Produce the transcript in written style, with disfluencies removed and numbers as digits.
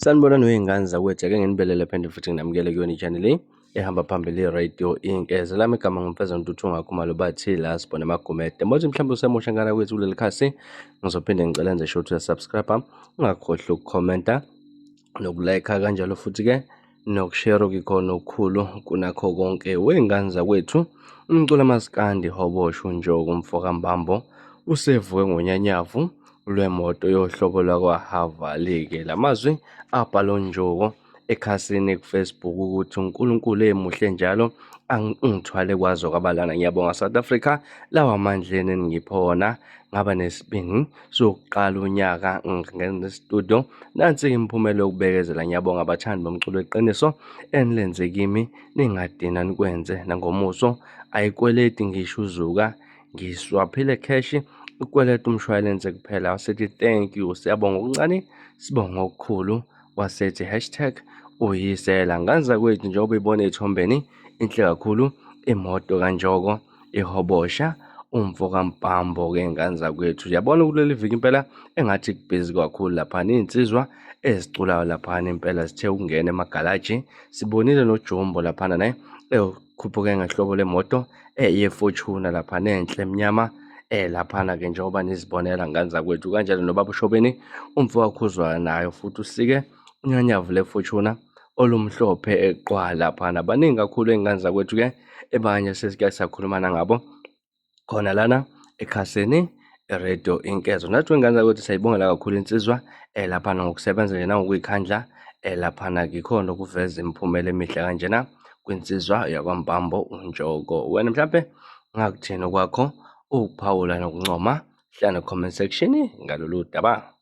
Sanibonani wey'ngane zakwethu, ake nginibelele phinde futhi nginamukele kuyona i-channel le ehamba phambili i-radio Inkeze. Lami igama nguMfeza Ntuthu Ngakhumalo bathi la sibone amagumede. Manje mhlawumbe usemusha ngana kwethu kuleli khasi, ngizophinde ngicela nje sho ukuthi uyasubscribe, ungakhohlwa ukukhomenta nokulayikha kanjalo futhi-ke nokushare okuyikhona okukhulu kunakho konke. Wey'ngane zakwethu, umculo masikandi hobosho uNjoko umfoka Mbambo usevuke ngonyanyavu lwemoto yohlobo lwakwaHavali-ke. La mazwi abhalwa uNjoko ekhasini kuFacebook ukuthi uNkulunkulu emuhle njalo ungithwale kwazo kwabalana. Ngiyabonga South Africa, lawa mandleni eningiphe wona ngaba nesibindi sokuqala unyaka ngingena estudio. Nansi-ke imiphumela yokubekezela. Ngiyabonga abathandi bomculo weqiniso enilenze kimi, ningadina nikwenze nangomuso. Ayikweleti ngisho uzuka ngiswaphile cash ukweleta umshwalense kuphela. Wasethi thank you, siyabonga okuncane sibonga okukhulu. Wasethi hashtag uyisela nganza kwethu njengoba ibona ethombeni inhle kakhulu imoto kaNjoko ihobosha umfo kaMpambo-ke ngane zakwethu. Yabona kuleli viki impela engathi kubhizi kakhulu laphana, iy'nsizwa eziculayo laphana impela zithe ukungena emagalaji. Sibonile noJumbo laphana naye ekhuphuke ngehlobo lemoto eye-Fortuner laphana enhle emnyama laphana-ke njengoba nizibonela ngane zakwethu. Kanjalo nobaba uShobeni umfo kaKhuzwayo nayo futhi usike unyanyavu le-Fortuner olumhlophe eqwa laphana. Baningi kakhulu ey'ngane zakwethu-ke ebanye sesike sakhuluma nangabo khona lana ekhasini radio Inkezo. Nathi wengane zakwethu siyayibongela kakhulu insizwa laphana ngokusebenza nje nangokuyikhandla laphana ngikhona ukuveza imiphumela emihle kanjena kwinsizwa yakwaMbambo uNjoko. Wena mhlampe ngakuthini okwakho ukuphawula nokuncoma hlala comment section ngalolu daba.